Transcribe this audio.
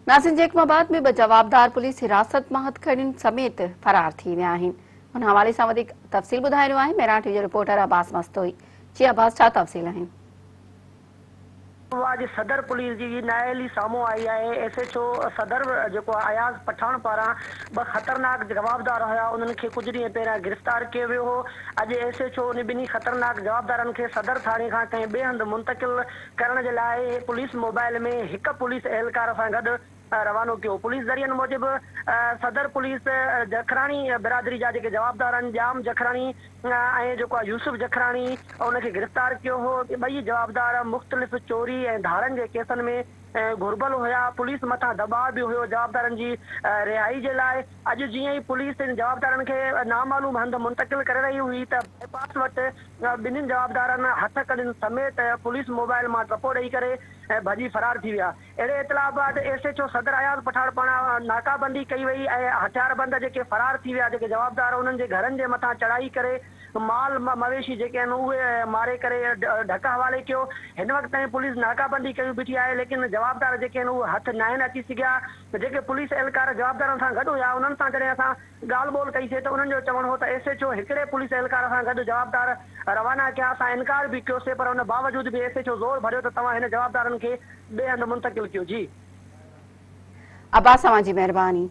ناظرين جيڪب آباد ۾ ٻه جوابدار پوليس حراست مان هٿڪڙين سميت فرار ٿي ويا آهن ان حوالي سان وڌيڪ تفصيل ٻڌائي رهيو آهي مهراڻ ٽي وي جو رپورٽر عباس مستوئي جي عباس ڇا تفصيل آهن. اڄ صدر پوليس جي نااهلي سامهون آئي آهي، ايس ايڇ او صدر جيڪو اياز پٺاڻ پاران ٻه خطرناڪ جوابدار هيا انهن کي ڪجهه ڏينهن پهريان گرفتار ڪيو ويو هو، اڄ ايس ايڇ او ان ٻنهي خطرناڪ جوابدارن کي صدر ٿاڻي کان ڪنهن ٻئي هنڌ منتقل ڪرڻ جي لاء پوليس موبائل ۾ هڪ پوليس اهلڪار سان گڏ روانو ڪيو. پوليس ذريعن موجب صدر پوليس جکراڻي برادري جا جيڪي جوابدار آهن ڄام جکراڻي ۽ جيڪو آهي يوسف جکراڻي ان کي گرفتار ڪيو هو. ٻئي جوابدار مختلف چوري ۽ ڌاڙن جي ڪيسن ۾ گهربل هيا. پوليس مٿان دٻاء به هيو جوابدارن جي رهائي جي لاء. اڄ جيئن ئي پوليس ان جوابدارن کي نامعلوم هنڌ منتقل ڪري رهي هئي ته بائي پاس وٽ ٻنهين جوابدارن هٿ ڪڙين سميت پوليس موبائل مان ٽپو ڏئي ڪري ڀڄي فرار ٿي ويا. اهڙي اطلاع بعد ايس ايڇ او صدر اياز پٺاڻ پاران ناڪابندي ڪئي وئي ۽ هٿياربند جيڪي فرار ٿي ويا جيڪي جوابدار انهن جي گهرن جي مٿان چڙهائي ڪري مال مويشي جيڪي آهن اهي ماري ڪري ڍڪ حوالي ڪيو. هن وقت تائين پوليس ناڪابندي ڪيون بيٺي آهي ليڪن جوابدار جيڪي آهن اهي هٿ ناهن اچي سگهيا. جيڪي پوليس اهلڪار جوابدارن سان گڏ هيا انهن سان جڏهن اسان ڳالهه ٻولهه ڪئي سي ته انهن جو چوڻ هو ته ايس ايڇ او هڪڙي پوليس اهلڪار سان گڏ جوابدار روانا ڪيا، اسان انڪار به ڪيو سي پر ان باوجود به ايس ايڇ او زور ڀريو ته توهان هن جوابدارن کي ٻئي هنڌ منتقل ڪيو. جي. عباس اوهان جي مهرباني.